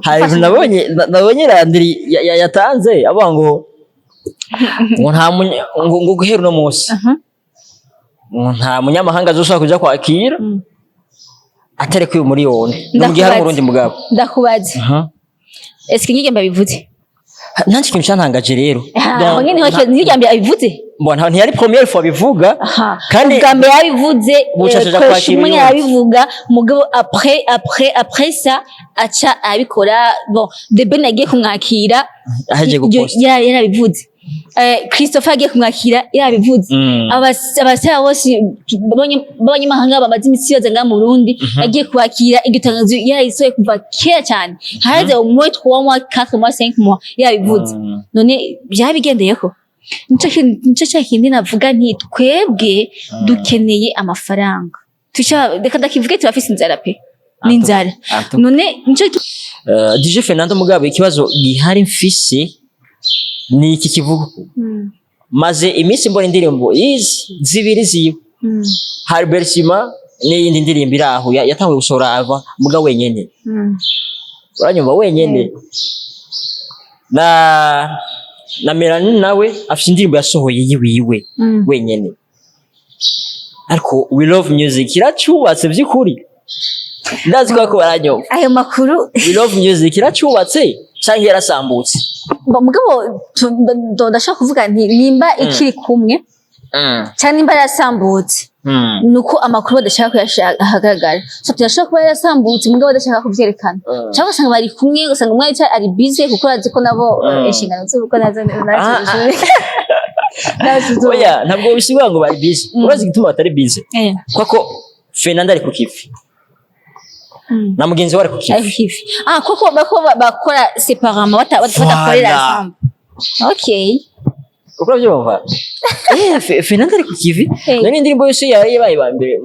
Hari ibintu nabonye Landry yatanze avuga ngo nta ngo guhera uno munsi ngo nta munyamahanga azoshobora kuja kwakira atari kwiba miliyoni, no mu gihe hari Ndakubaza. Umurundi mugabo. Ndakubaza, eske nk'irya mbere abivuze? Nanjye ikintu cyantangaje rero. Aho nyene niho nk'irya mbere abivuze. Bon, ntiyari première fois bivuga. Kandi Ubwa mbere yabivuze. Buca aja Koresha kwakira umwe uyundi. Arabivuga, mugabo après ça aca abikora. Bon, The Ben yagiye kumwakira aheje guposta. Yarabivuze. Christopher agiye kumwakira yarabivuze. Abasaba bose b'abanyamahanga bamaze imisi baza ngaha mu Burundi yagiye kubakira, iryo tangazo yarisohoye kuva kera cyane, haheze au moins 3 mois, 4 mois, 5 mois yarabivuze. None byabigendeyeko? Nico cya kindi navuga nti twebwe dukeneye amafaranga. Tuca reka ndakivuge, turafise inzara pe, ni inzara. None nico DJ Fernando, mugabo ikibazo gihari mfise ni iki kivuga: maze iminsi mbona indirimbo izi zibiri ziwe, hari Bersima n'iyindi ndirimbo iri aho yatanguye gusohora ava muga wenyene. Uranyumva? Wenyene. Na Melanie nawe afite indirimbo yasohoye yiwiwe wenyene. Ariko We Love Music iracubatse by'ukuri? Ndazi ko baranyumva. Ayo makuru. We Love Music iracubatse canke yarasambutse? Ngo mugabo ndashaka kuvuga nti nimba ikiri kumwe cyangwa nimba yarasambutse, nuko amakuru badashaka kuyashaka ahagaragara. So turashobora kuba yarasambutse, mugabo badashaka kuvyerekana, cyangwa ugasanga bari kumwe, ugasanga umwe ari busy, kuko urazi ko nabo inshingano z'ubukwe nazo nazo. Oya, ntabwo bisigura ngo bari busy. Urazi igituma batari busy? Kuko Fernando ari ku kivi na mugenzi we ari ku Ari kivi. ku kivi. Ah, koko bako bakora séparément, badakorera Voilà. ensemble. Okay. Uko urabyumva, Fernando ari ku kivi. None indirimbo yose yabaye ba mbere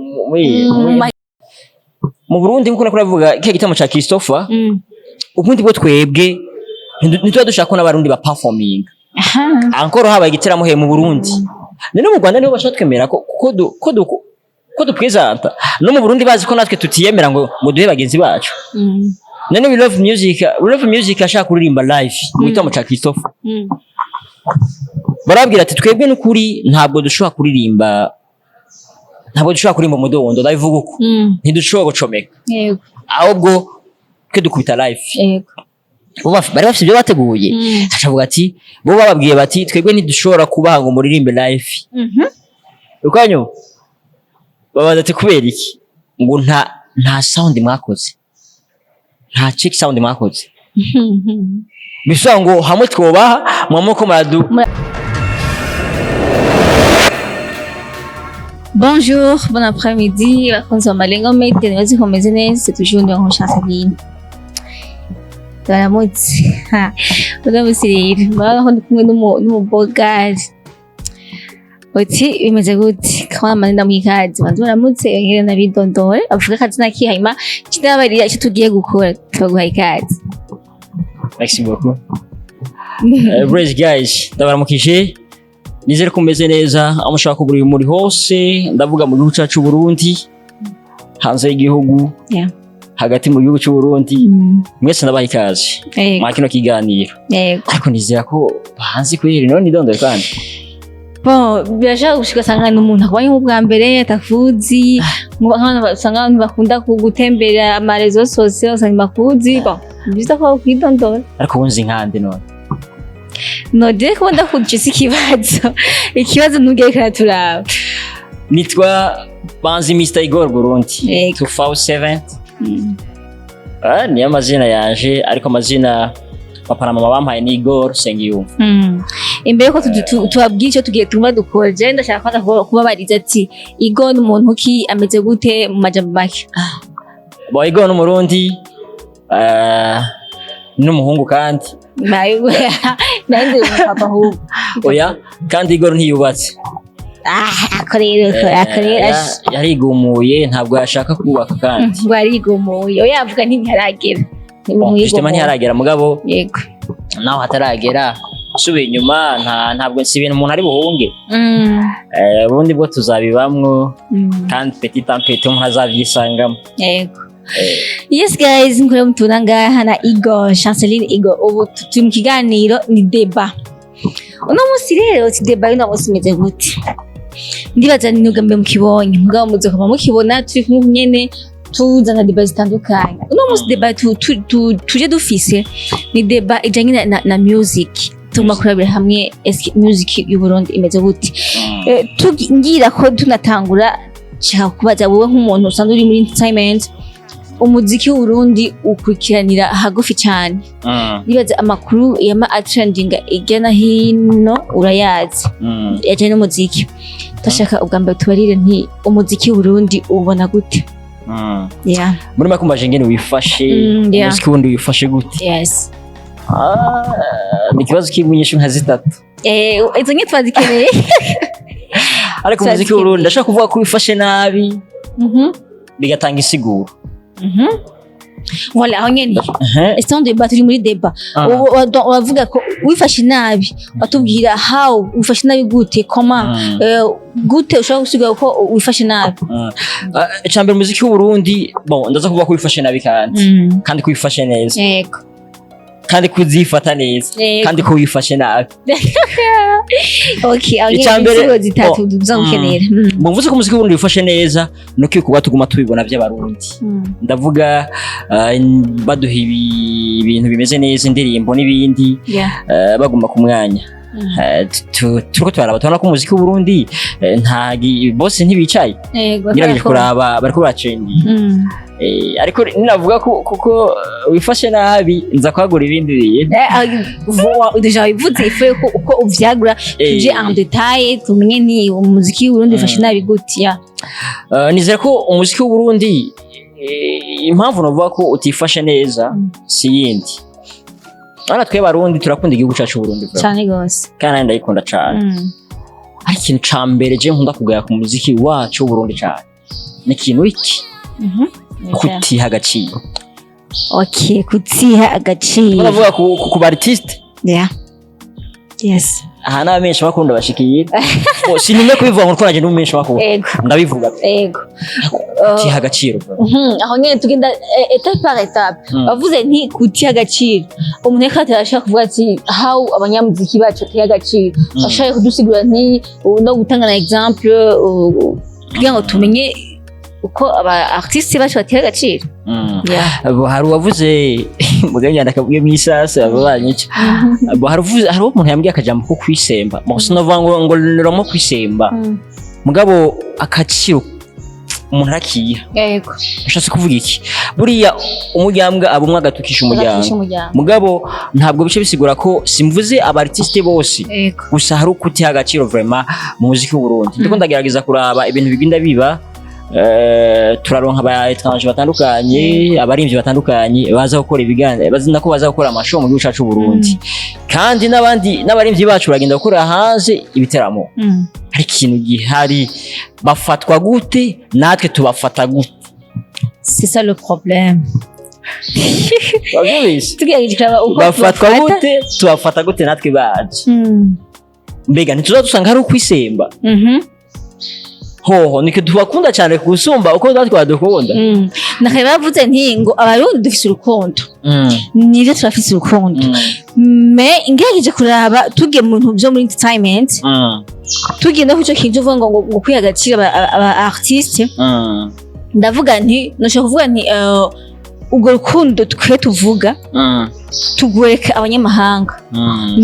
mu Burundi, nkuko nako navuga kiya gitamo ca Christopher. Ubundi bwo twebwe ntituba dushaka ko n'Abarundi ba performing. Encore habaye igiteramo he mu Burundi, none mu Rwanda nibo bashaka twemera ko dupresenta no mu Burundi, bazi ko natwe tutiyemera ngo duhe bagenzi bacu. None We Love Music ashaka kuririmba live mu gitamo ca Christopher, barabwira ati: "Twebwe n'ukuri ntabwo dushobora kuririmba, ntabwo dushobora kuririmba umudondo." Ndabivuga uko, ntidushobora gucomeka, ahubwo twe dukubita live. Bo bari bafite ibyo bateguye. Acavuga ati bo bababwiye bati: "Twebwe ntidushobora kubaha ngo muririmbe live." Ukanyo babaza ati: "Kubera iki?" Ngo nta sound mwakoze, nta check sound mwakoze. Bisaba ngo hamwe twobaha mwamoko maradu. Bonjour, bon après-midi, bakunzi ba Malengo Media, nibaze ko mumeze neza, c'est toujours Ndongo Chanceline. Ndaramutse. Ha, uno musi rero, murabona ko ndi kumwe n'umubogari. Uti bimeze gute? Kabona manenda mwikazi, banze baramutse, yongere nabidondore, avuge akazina kiwe, hanyuma kinabarira icyo tugiye gukora, tubaguha ikaze. Merci beaucoup. Praise guys, ndabaramukije. Nizere ko mumeze neza aho mushaka kugura muri hose, ndavuga mu gihugu cyacu Burundi, hanze y'igihugu, hagati mu gihugu cy'u Burundi. Mwese ndabaha ikaze mwa kino kiganiro. Ariko nizera ko bahanze kweri, none nidondore kandi. Bon, birashobora gushika usanga ni umuntu akubonye nk'ubwa mbere atakuzi, nk'abantu usanga abantu bakunda gutembera ama réseaux sociaux, usanga bakuzi. Bon, ni byiza ko kwidondora. Ariko wunzi nkande none? No dire ko ndakuje si ikibazo, ikibazo ntugere turaba. Nitwa Banzi Mr Igor Burundi 257. Ah, niyo amazina yanje, ariko amazina papa na mama bampaye ni Igor Sengiyumva. Imbere yuko tubabwira icyo tugiye tumva dukora, jewe ndashaka kwanza kubabariza ati Igor ni umuntu ki, ameze gute mu majambo make? Bo, Igor ni Umurundi, n'umuhungu kandi. Nandi papa ahubwo. Oya, kandi Igor ntiyubatse. Ah, ako rero, ako rero. Yarigumuye, ntabwo yashaka kubaka kandi. Ngo arigumuye? Oya, avuga ntiharagera. Bon, justement ntiharagera, mugabo naho hataragera, usubiye inyuma ntabwo si ibintu umuntu ari buhunge. Ubundi bwo tuzabibamwo kandi petit à petit umuntu azavyisangamo. Yes guys, nkure mutubona ngaha na Igor Chanceline Igor. Ubu turi mu kiganiro ni débat. Uno munsi rero ti débat y'uno munsi imeze gute? Ndibaza ni ubwa mbere mukibonye, mugabo muzokoma mukibona turi kumwe nyene tuzana débat zitandukanye. Uno munsi débat tuje dufise ni débat ijanye na music. Tugomba kurabira hamwe eske music y'u Burundi imeze gute. Ngira ko tunatangura, nshaka kubaza wowe nk'umuntu usanzwe uri muri entertainment, umuziki w'Uburundi ukurikiranira hagufi cyane. Nibaza amakuru yama atrendinga hirya no hino urayazi yajyanye n'umuziki. Ndashaka ubwa mbere tubarire nti umuziki w'Uburundi ubona gute? Yeah. Muri make umbaje ingene wifashe? Yeah. Umuziki wundi wifashe gute? Yes. Ah, ni ikibazo kirimo inyishu nka zitatu. Izo nke twazikeneye. Ariko umuziki w'Uburundi ndashaka kuvuga ko wifashe nabi, bigatanga insiguro. Voilà, aho nyene. C'est un débat, turi muri débat. Ubu wavuga ko wifashe nabi, watubwira how wifashe nabi gute, comment, gute ushobora gusiga ko wifashe nabi? Ah, icambere, umuziki w'Uburundi, bon, ndaza kuvuga ko wifashe nabi kandi ko wifashe neza, kandi ko uzifata neza, kandi ko wifashe nabi. Okay, aho nyene Icambere- insiguro zitatu tuza gukenera. Mvuze ko umuziki w'Uburundi wifashe neza nuko ibikorwa tuguma tubibona by'Abarundi. Ndavuga baduha ibintu bimeze neza, indirimbo n'ibindi, baguma ku mwanya. Turiko turaraba, tubona ko umuziki w'Uburundi nta bose ntibicaye. Ngerageje kuraba bariko baracendiye. Ariko ninavuga ko kuko wifashe nabi, nza kwagura ibindi bintu. Déjà wivuze ifu ko uko uvyagura, tuje en détail tumenye ni umuziki w'Uburundi ufashe nabi gute ya. Nizera ko umuziki w'Uburundi, impamvu navuga ko utifashe neza si yindi. Urabona twe Barundi turakunda igihugu cacu Burundi vraiment. Cyane gose. Kandi nanjye ndayikunda cane. Ariko ikintu ca mbere je nkunda kugaya ku muziki wacu w'Uburundi cane ni ikintu iki? Kutiha agaciro. Okay, kutiha agaciro. Ndavuga ku ba artiste. Yeah, yes. Aha n'abamenshi bakunda bashikiye. Oh, sinimwe kubivuga ngo nanjye n'umumenshi bakunda. Ndabivuga. Kutiha agaciro, bro. Aho nyene tugenda étape par étape. Bavuze nti kutiha agaciro, umuntu reka arashaka kuvuga ati how abanyamuziki bacu batiha agaciro. Bashaka kudusigura nti no gutanga na exemple kugira ngo tumenye uko aba artiste bacu batiha agaciro. Yeah. Abo, hari uwavuze muganya ndakabwiye mw'isase abo banyica. Abo, hari umuntu yambwiye akajambo ko kwisemba. Mo sinovuga ngo niramo kwisemba. Mugabo akaciro umuntu arakiha. Ushatse kuvuga iki? Buriya umuryango aba umwe agatukisha umuryango. Agatukisha umuryango. Mugabo ntabwo bice bisigura ko simvuze aba artiste bose. Gusa hari ukutiha agaciro vraiment mu muziki w'Uburundi. Ndiko ndagerageza kuraba ibintu bigenda biba, turaronka aba étranger batandukanye, abarimvyi batandukanye baza gukora ibiganiro, bazi nako baza gukora amashow mu gihugu cacu Burundi, kandi n'abandi n'abarimvyi bacu baragenda gukora hanze ibiteramo. Hari ikintu gihari: bafatwa gute, natwe tubafata gute? C'est ça le problème. Wabyumvise? Tugerageje kuraba uko Bafatwa tubafata. gute, tubafata gute natwe baje? Mbega ntituza dusanga hari ukwisemba? Hoho niko tubakunda cyane gusumba uko natwe badukunda. Nakare bavuze nti ngo Abarundi dufise urukundo. Nivyo, turafise urukundo. Mais ngerageje kuraba tugiye mu bintu vyo muri entertainment, tugiye no kuco kintu uvuga ngo kwiha agaciro aba artiste, ndavuga nti noshobora kuvuga nti urwo rukundo twe tuvuga tugwereka abanyamahanga,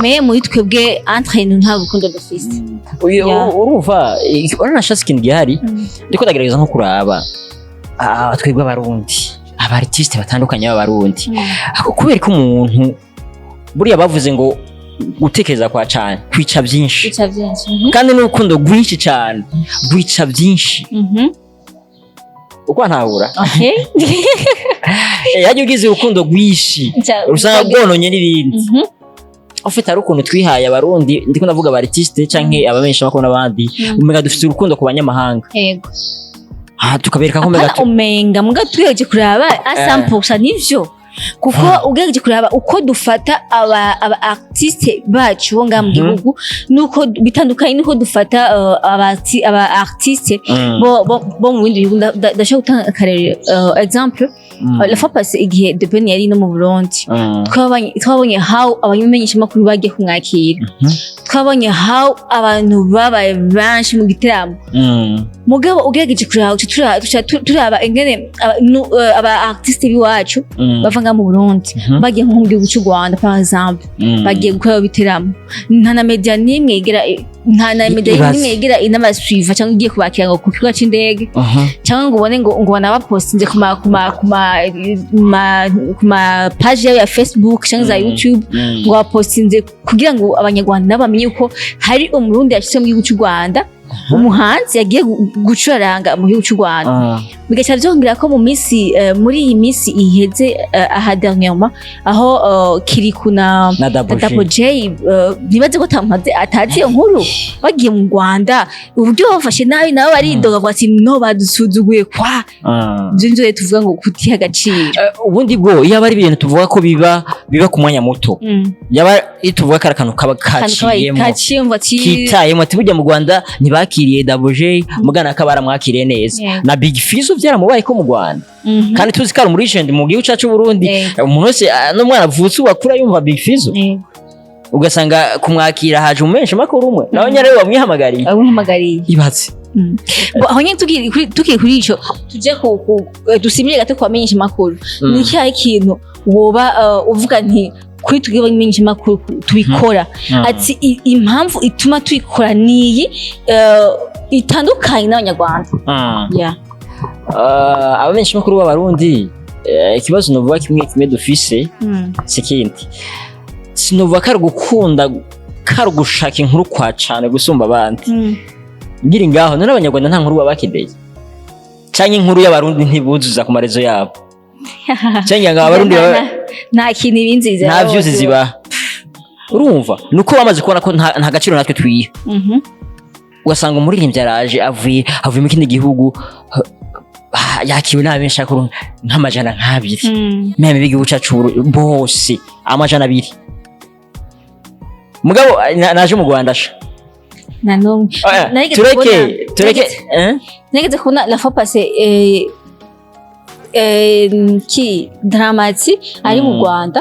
mais muri twebwe entre nous nta rukundo dufise. Urumva uranashatse ikintu gihari, ndiko ndagerageza nko kuraba twebwe Abarundi, aba artiste batandukanye b'Abarundi. Ako kubera ko umuntu buriya bavuze ngo gutekereza kwa cane kwica byinshi. Bica vyinshi. Kandi n'urukundo rwinshi cyane rwica byinshi. Uko ntahura? Okay. Hajya ugize urukundo rwinshi usanga rwononye n'ibindi. Ufite hari ukuntu twihaye Abarundi, ndiko ndavuga aba artiste canke abamenyesha makuru n'abandi, umenga dufite urukundo ku banyamahanga. Ah, tukabereka ko umenga Apana, umenga muga tugereje kuraba a 100% nivyo. Kuko ugerageje kuraba uko dufata aba artiste bacu bo ngaha mu gihugu, nuko bitandukanye nuko dufata aba artiste bo mu bindi bihugu. Ndashaka gutanga akarere, exemple, la fois passée igihe The Ben yari no mu Burundi, twabonye how abamenyeshamakuru bagiye kumwakira, twabonye how abantu babaye benshi mu giteramo. Mugabo ugerageje kuraba, uca turaba ingene aba artiste b'iwacu bava ngaha mu Burundi bagiye nko mu gihugu cy'u Rwanda, par exemple, bagiye gukora ibiteramo, nta na media n'imwe igera, nta na media Ibaze. n'imwe igera inabasuiva cyangwa igiye kubakira ngo ku kibuga c'indege, cyangwa ngo ubone ngo banabapostinze ku ma page yabo ya Facebook cyangwa za YouTube, ngo bapostinze kugira ngo Abanyarwanda nabo bamenye uko hari Umurundi yashyize mu gihugu cy'u Rwanda, umuhanzi yagiye gucuraranga mu gihugu cy'u Rwanda. Bigaca byongera ko mu minsi, muri iyi minsi iheze, aha dernièrement aho Kiriku na na Double J. Double J, nibaze ko atamuhaze atazi iyo nkuru, bagiye mu Rwanda, uburyo bafashe nabi, nabo baridoga bavuga ati: "No badusuzuguye kwa." Ibyo nivyo rero tuvuga ngo kutiha agaciro. Ubundi bwo iyo aba ari ibintu tuvuga ko biba ku mwanya muto, yaba iyo tuvuga ko ari akantu kaba akantu kabaye kaciyemo, kaciyemo ati kitayemo, ati burya mu Rwanda ntibakiriye Double J, mugana ko baramwakiriye neza. Na Big Fizzo byaramubaye ko mu Rwanda, kandi tuzi ko ari muri legend mu gihugu cyacu Burundi. Umuntu wese, n'umwana avutse ubu akura yumva Big Fizzo. Ugasanga kumwakira haje umumenshi makuru umwe, nawe nyine bamwihamagariye. Bamuhamagariye. Ibatse. Bo, aho nyine tukiri kuri ico, tuje dusimire gato ku bamenyesha makuru. Ni ikihe kintu woba uvuga nti kuri tubwire abamenyesha makuru tubikora, ati impamvu ituma tubikora niyi, itandukanye n'Abanyarwanda? Yeah. Abamenyesha makuru b'Abarundi, ikibazo novuga kimwe kimwe dufise si kindi, sinovuga ko ari ugukunda, ko ari ugushaka inkuru kwa cane gusumba abandi. Ngiri ngaho none, Abanyarwanda nta nkuru baba bakeneye, canke inkuru y'Abarundi ntibuzuza ku marezo yabo, canke ngo Abarundi Nta kintu ibinziza. Nta vyuzi zibaha. Urumva nuko bamaze kubona ko nta gaciro natwe twiha. Ugasanga umuririmbyi araje, avuye mu kindi gihugu, yakiwe n'abenshi nk'amajana nk'abiri, meme b'igihugu cacu bose 200, mugabo naje mu Rwanda sha. Nta n'umwe. Oya, Narigeze tureke tureke Narigeze kubona la fois passée, ki Dramati ari mu Rwanda,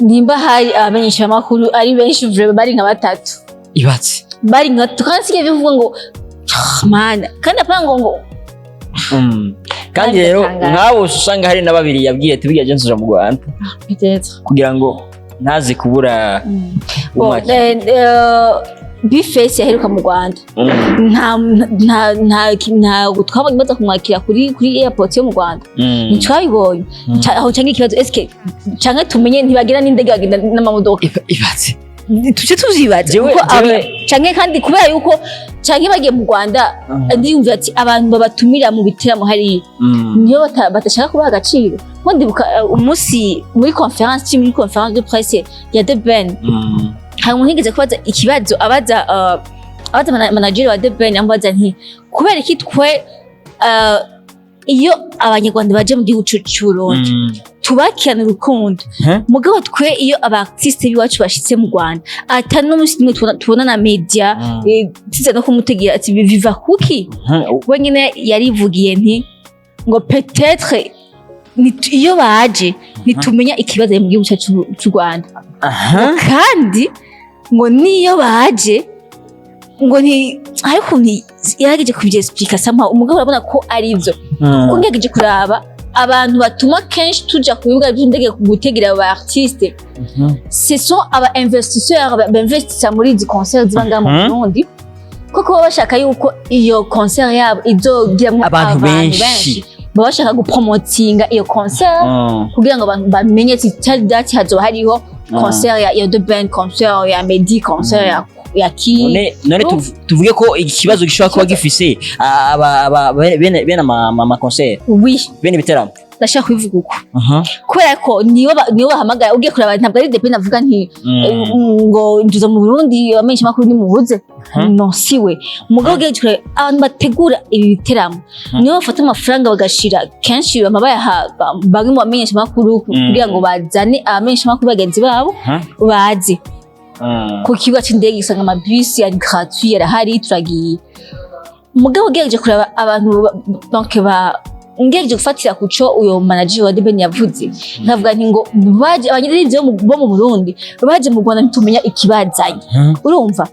nimba hari abamenyeshamakuru ari benshi vraiment, bari nka batatu. Ibatse. Bari nka batatu, kandi sigaye bivuga ngo: "Ah, mana", kandi apana ngo Kandi rero bigatangaza. Nk'abo usanga hari na babiri yabwiye ati: "Burya je nzoja mu Rwanda," Peut-être. kugira ngo ntaze kubura Bon, umwakira. B-Face yaheruka mu Rwanda, nta twabonye baza kumwakira kuri airport yo mu Rwanda. Ntitwabibonye. Aho canke ikibazo, eske canke tumenye ntibagira n'indege, bagenda n'amamodoka? Ibatse. Tuje tuvyibaza kuko canke kandi kubera yuko canke bagiye mu Rwanda, ndiyumvira ati abantu babatumira mu biteramo hariya niyo badashaka kubaha agaciro. Nko ndibuka, umunsi muri conférence, muri conférence de presse ya The Ben, hari umuntu yigeze kubaza ikibazo, abaza manager wa The Ben, amubaza nti: "Kubera iki twe, iyo Abanyarwanda baje mu gihugu c'Uburundi tubakirana urukundo, mugabo twe iyo aba artiste b'iwacu bashitse mu Rwanda, ata n'umunsi n'umwe tubona na media tiza no kumutegera?" Ati: "Biva kuki?" We nyine yarivugiye nti ngo peut-être iyo baje ntitumenya ikibazo mu gihugu cyacu c'u Rwanda, kandi ngo niyo baje ngo nti hari ukuntu yarageje kuvyexplica somehow. Umugabo urabona ko ari ivyo, kuko ngerageje kuraba abantu batuma kenshi tuja ku bibuga vy'indege gutegera aba artiste, ce sont aba investisseurs bainvestissa muri izi concert ziba ngaha mu Burundi, kuko baba bashaka yuko iyo concert yabo izogiramwo abantu benshi. Baba bashaka gupromotinga iyo concert kugira ngo abantu bamenye ati telle date hazoba hariho concert ya The Ben, concert ya Meddy, concert ya ki. None tuvuge ko ikibazo gishobora kuba gifise aba bene ama concert, bene ibiteramo. Ndashaka kubivuga uko, kubera ko nibo bahamagara. Ugiye kuraba, ntabwo ari The Ben avuga nti ngo njuza mu Burundi, abamenyesha makuru nimubuze. No siwe. Mugabo ugiye kuraba abantu bategura ibi biteramo, nibo bafata amafaranga bagashira, kenshi bama bayaha bamwe mu bamenyesha makuru kugira ngo bazane abamenyesha makuru bagenzi babo baze ku kibuga c'indege, usanga amabisi ari gratuit, arahari, turagiye. Mugabo ugerageje kuraba abantu donc ba ngerageje gufatira ku co uyo manager wa The Ben yavuze, nkavuga nti ngo baje abanyaririmbyi bo mu Burundi baje mu Rwanda, ntitumenya ikibazanye. Urumva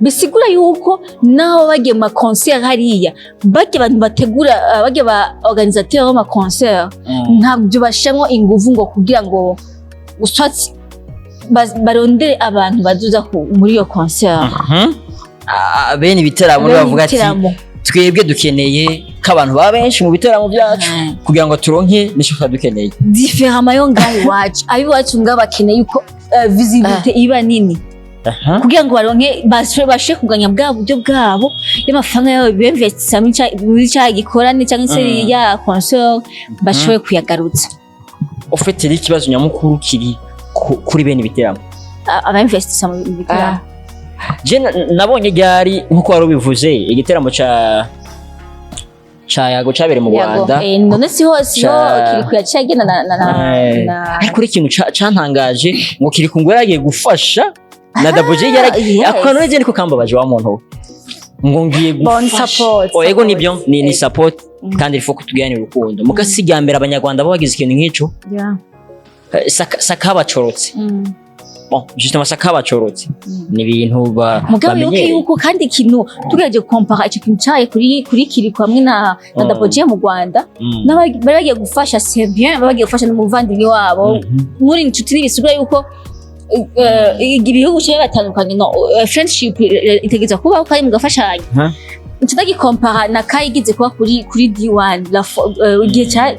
bisigura yuko naho bagiye mu ma concert hariya, barya abantu bategura, barya ba organisateur b'ama concert, ntabyo bashiramwo inguvu ngo kugira ngo ushatse barondere abantu bazoza muri iyo concert. Ah, bene ibiteramo nibo Bene bavuga ati ibiteramo. Twebwe dukeneye ko abantu baba benshi mu biteramo byacu kugira ngo turonke n'icyo tuba dukeneye. Différemment yo ngaho iwacu, ab'iwacu ngaho bakeneye yuko visibilité iba nini kugira ngo baronke bashe kuganya bwa buryo bwabo y'amafaranga yabo bemvestisa muri ca gikorane cyangwa se ya concert, bashobore kuyagarutsa. Ufite rero ikibazo nyamukuru kiri kuri bene ibiteramo. Abainvestisa mu biteramo. Je nabonye ryari, nkuko wari ubivuze, igiteramo ca Yago cabereye mu Yago, Rwanda. None siho Kirikou yaciye agenda na Ariko uri ikintu cantangaje ngo Kirikou ngo yaragiye gufasha na Double J yaragiye. Yes. Ako kantu rero niko kambabaje wa muntu we. Ngo ngiye Bon gufasha. support, Oh, ego support. Nibyo, ni support, kandi il faut kutuganira urukundo mugasi rya mbere Abanyarwanda bo bagize ikintu nk'ico. Sakabacorotse. Bon, justement, sakabacorotse ni ibintu Mugabo wibuke bamenyereye. yuko kandi ikintu tugerageje gukompara icyo kintu caye kuri Kirikou hamwe na Double J mu Rwanda, bari bagiye gufasha, c'est bien, bari bagiye gufasha n'umuvandimwe wabo muri inshuti, n'ibisigura yuko ibihugu cyo batandukanye, no friendship itegerezwa kubaho kandi mugafashanya. Nca ndagikompara na kayigize kuba kuri D1 igihe ca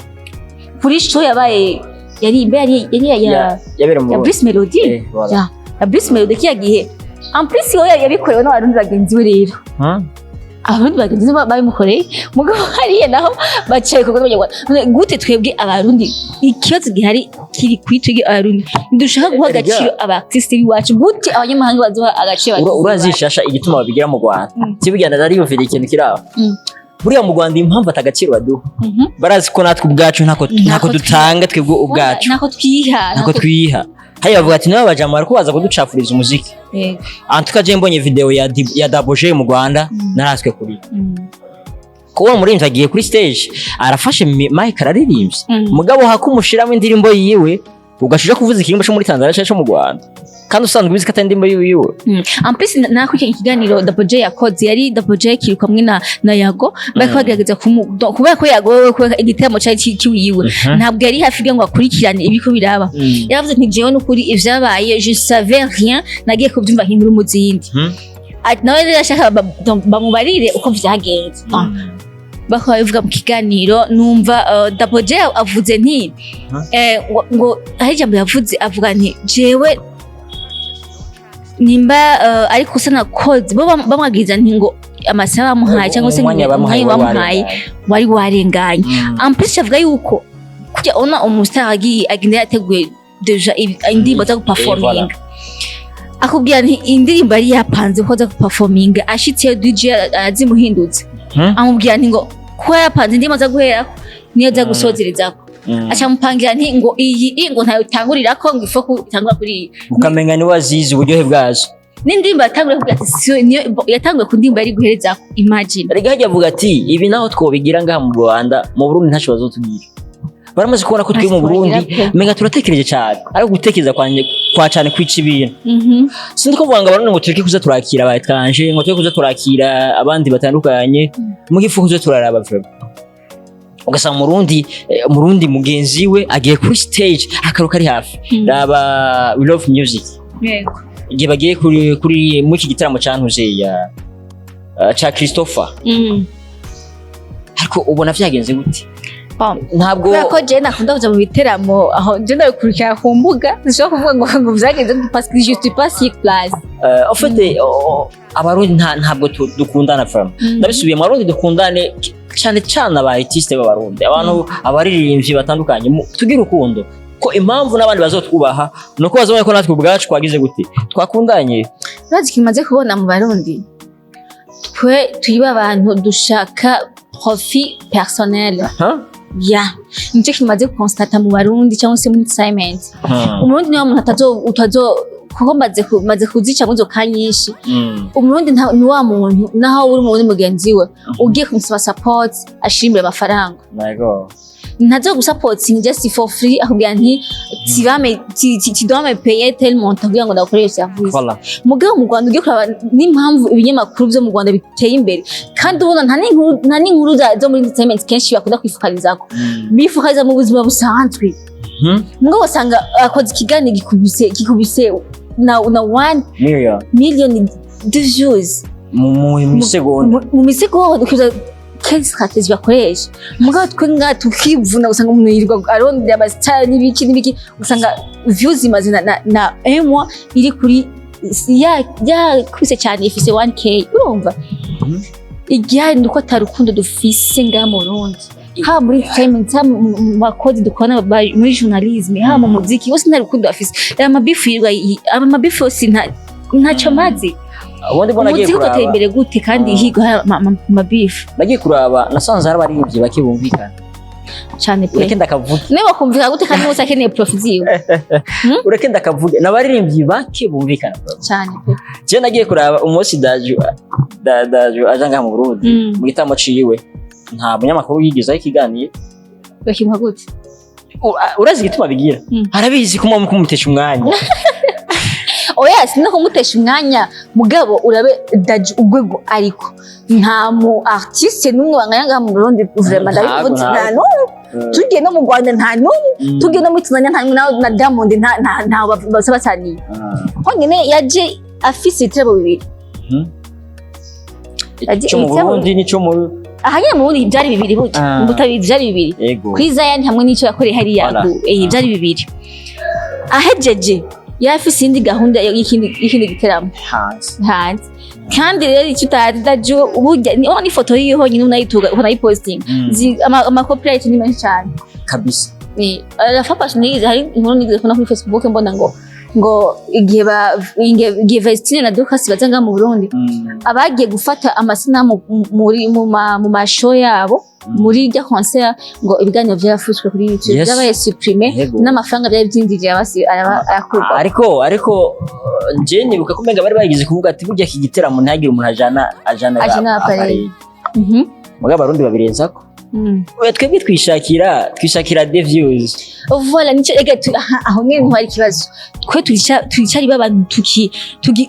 kuri show yabaye, yari mbe yari ya Yabereye mu ya Bruce Melody. Voilà. Ya Bruce Melody kiya gihe, en plus we yabikorewe n'Abarundi bagenzi we rero. Abarundi bagenzi be babimukoreye, mugabo hariya naho bacaye ku rwego rw'Abanyarwanda. None gute twebwe Abarundi, ikibazo gihari kiri kuri twebwe Abarundi, ntidushaka guha Erega. agaciro aba artiste b'iwacu? Gute abanyamahanga bazoha agaciro abartiste Urazi b'iwacu? Shasha, igituma babigira mu Rwanda, sibugenda nariyumvira ikintu kiri aho. Buriya mu Rwanda impamvu atagaciro baduha, barazi ko natwe ubwacu ntako dutanga twebwe ubwacu. Ntako twiha. Ntako twiha. Hariya bavuga ati nabo bajama bariko baza kuducafuriza umuziki. En tout cas, je mbonye video ya Double J mu Rwanda, naraswe kuri kuba umuririmbyi agiye kuri stage, arafashe mic, araririmbye, mugabo hakumushiramo indirimbo yiwe, ugashuja kuvuza ikirimbo cyo muri Tanzania cyangwa cyo mu Rwanda, kandi usanzwe ubizi ko atari indirimbo yiwe. En plus nakurikiranye ikiganiro Double J yakoze, yari Double J kiri kumwe na Yago, bariko bagerageza kubera ko Yago wewe, kubera igiteramo cari ciwiwe, ntabwo yari hafi kugira ngo akurikirane ibiko biraba. Yaravuze nti jewe n'ukuri ivyabaye je savais rien, nagiye kubyumva nk'inkuru mu zindi. Ati nawe rero ashaka donc bamubarire uko vyagenze. Bakaba babivuga mu kiganiro, numva Double J avuze nti ngo hari ijambo yavuze, avuga nti jewe nimba ariko usa nakoze, bo bamwagiriza nti ngo amasaha bamuhaye cyangwa se Umwanya bamuhaye umwanya wari bamuhaye warenganye. Wari warenganye. En plus avuga yuko kujya ona umustar agiye agenda yateguye déjà indirimbo aza guperforminga, akubwira nti indirimbo yari yapanze ko aza guperforminga, ashitseyo DJ arazimuhindutse. Amubwira nti ngo kuba yapanze indirimbo aza guherako niyo aza gusozerezako, acamupangira nti ngo iyi ngo ntayo utangurirako, ngo ifo itangura kuri iyi. Ukamenga ni wazizi uburyohe bwazo. N'indirimbo yatanguye kuvuga ati siyo niyo yatanguye ku ndirimbo yari guherezako, imagine. Erega hajya avuga ati ibi naho twobigira ngaha mu Rwanda, mu Burundi ntacyo bazotubwira, baramaze kubona ko twe mu Burundi Ntacyo menga turatekereje cyane, ariko gutekereza kwanje kwa cyane kwica ibintu. Sinzi ko kuvuga ngo Abarundi ngo tureke kuza turakira aba étranger, ngo tureke kuza turakira abandi batandukanye, mu gifu kuza turaraba vraiment, ugasanga Umurundi mugenzi we agiye kuri stage, akaruka ari hafi. Raba We Love Music, igihe bagiye kuri muri iki gitaramo ca ntuze ya ca Christopher, ariko ubona vyagenze gute? Bon. Ntabwo Kubera ko je nakunda kuja mu biteramo, aho je ndabikurikira ku mbuga, sinshobora kuvuga ngo vyagenze gute parce que je suis pas sur place. En fait, oh, Abarundi ntabwo dukundana vraiment. Ndabisubiye mu Abarundi dukundane. Cyane cyane aba artiste b'Abarundi, abantu, abaririmbyi batandukanye, tugire urukundo, ko impamvu n'abandi bazotwubaha nuko bazobona ko natwe ubwacu twagize gute, twakundanye. Urazi kimaze kubona mu Barundi, twe turi abantu dushaka profit personnel. Ha? Ya, nicyo kimaze constater mu Barundi cyangwa se muri entertainment. Umurundi niwe muntu atazo utazo, kuko maze kuzica muri izo ka nyinshi. Umurundi ni wa muntu, naho uri umurundi mugenzi we, ugiye kumusaba support ashimira amafaranga. Yego. Ntazo gusapotinga just for free, akubwira nti tu vas me tu, tu, tu dois me payer tel montant kugira ngo ndagukorere service. Voilà. Mugabo mu Rwanda, ugiye kuraba n'impamvu ibinyamakuru byo mu Rwanda biteye imbere, kandi ubona nta n'inkuru zo muri entertainment kenshi bakunda kwifokalizako, bifokaliza mu buzima busanzwe. Mugabo usanga akoze ikiganiro gikubise na 1 Million. million de views. Mu isegonda. Mu misegonda. Ukibaza quelle stratégie bakoresha. Mugabo twe ngaha tukivuna, usanga umuntu yirirwa arondera ama star n'ibiki n'ibiki, usanga views imaze na un mois iri kuri yakubise cyane ifise 1K. Urumva, igihari ni uko ata rukundo dufise ngaha mu Burundi, haba muri entertainment, haba mu bakozi dukorana muri journalisme, haba mu muziki, bose nta rukundo bafise. Aya mabifu yirirwa aya mabifu yose ntacyo amaze. Ubundi mbona agiye Umuziki ugatera kuraba imbere gute kandi higwa hari amabifu? Nagiye kuraba, nasanze hari abaririmbyi bake bumvikana. Cyane pe. Ureke ndakavuge. Niba bakumvika gute kandi bose akeneye profit ziwe? Ureke ndakavuge, n'abaririmbyi bake bumvikana. Cyane pe. Je nagiye kuraba umunsi Dadju Dadju aja ngaha mu Burundi, mu gitaramo ciwe nta munyamakuru yigizaho ikiganiro. Bakimuha gute? Urazi igituma bigira? Arabizi ko muba kumutesha umwanya. Oya, sino kumutesha umwanya, mugabo urabe Dadju urwego, ariko nta mu artiste n'umwe wanganya ngaha mu Burundi, vraiment. Ntabwo, Ndabivuze, nta ntabwo. n'umwe. Tugiye no mu Rwanda, nta n'umwe. Tugiye no muri Tanzania, nta n'umwe. Na Diamond nta basa basaniye. Honyine yaje afise ibitego bibiri. Ico mu Burundi n'ico mu Aha nyine mu Burundi byari bibiri burya. Mu butabizi byari bibiri. Kuri Zion hamwe n'icyo yakoreye hariya. Voilà. Byari bibiri. Ahejeje yari afise iyindi gahunda y'ikindi giteramo hanze. Hanze. Kandi rero icyo utazi, Dadju burya ni ubona ifoto yiwe honyine unayituga unayipostinga, ama copyright ni menshi cyane. Kabisa. Ni la fois nigeze, hari inkuru nigeze kubona kuri Facebook, mbona ngo igihe Vestine na Dorcas baza ngaha mu Burundi, abagiye gufata amasanamu muri mu ma show yabo, muri rya concert, ngo ibiganiro byarafuswe kuri YouTube. Byabaye supprimé. N'amafaranga byari byinjiriye arakurwa. Ariko je nibuka ko umenga bari bagize kuvuga ati burya iki giteramo ntihagire umuntu ajana Ajana appareil. appareil. Mugabo Abarundi babirenzako. Oya, twebwe twishakira des views. Voilà, nicyo ega aha, aho nyene niho hari ikibazo. Twe twicari b'abantu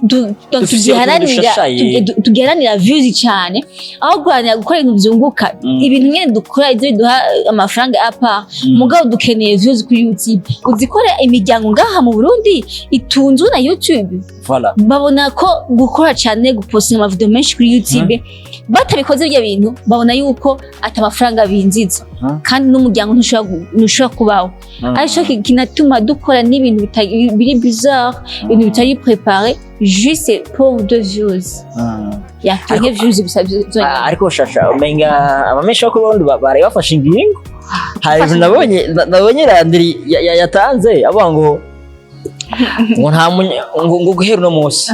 donc Dufise tugiharanira utuntu dushashaye. tugiharanira views cyane aho guharanira gukora ibintu vyunguka. Ibintu nyene dukora ivyo biduha amafaranga à part, mugabo dukeneye views kuri YouTube. Uzikora imiryango ngaha mu Burundi itunzwe na YouTube. Voilà. Babona ko gukora cyane, gupostinga ama video menshi kuri YouTube, batabikoze ibyo bintu babona yuko ata amafaranga binjiza. Kandi n'umuryango ntushobora kubaho. Aricyo kinatuma dukora n'ibintu biri bizarre, ibintu bitari préparé, juste pour de views. Ya, turonke views gusa zonyine. Ah, ariko shasha, umenga abamesha ko Burundi baraye bafashe ingingo. Hari ibintu nabonye Landry yatanze avuga ngo nta ngo guhera uno munsi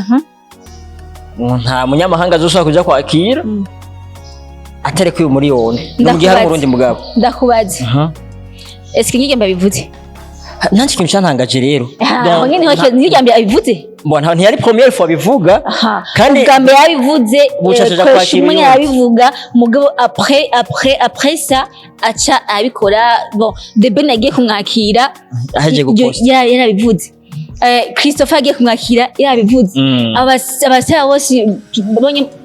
ngo nta munyamahanga azoshobora kuja kwakira atari kwiba miliyoni no mu gihe hari Ndakubaza. Umurundi mugabo. Ndakubaza, est-ce que nk'irya mbabivuze? Nanjye ikintu cyantangaje rero. Aho nyine niho nk'irya mbere abivuze. Bon, ntiyari première fois bivuga. Aha. Kandi ubwa mbere yabivuze Buca aja koresha kwakira umwe uyundi. Arabivuga, mugabo après ça aca abikora. Bon, The Ben yagiye kumwakira aheje guposta. Yarabivuze. Christopher agiye kumwakira yarabivuze. Abasaya bose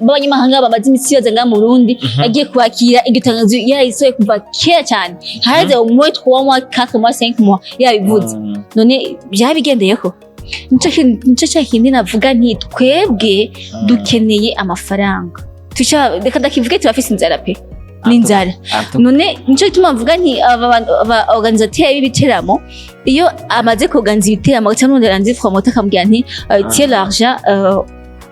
b'abanyamahanga bamaze iminsi baza ngaha mu Burundi, yagiye kubakira, iryo tangazo yarisohoye kuva kera cyane, haheze au moins 3 mois, 4 mois, 5 mois yarabivuze. None byabigendeyeko? Nico cya kindi navuga nti twebwe dukeneye amafaranga. Reka ndakivuge, turafise inzara pe, ni inzara. None nico gituma mvuga nti aba bantu, aba organisateur b'ibiteramo, iyo amaze kuorganiza ibiteramo cyangwa undi aranze promoteur akamubwira nti tiens l'argent,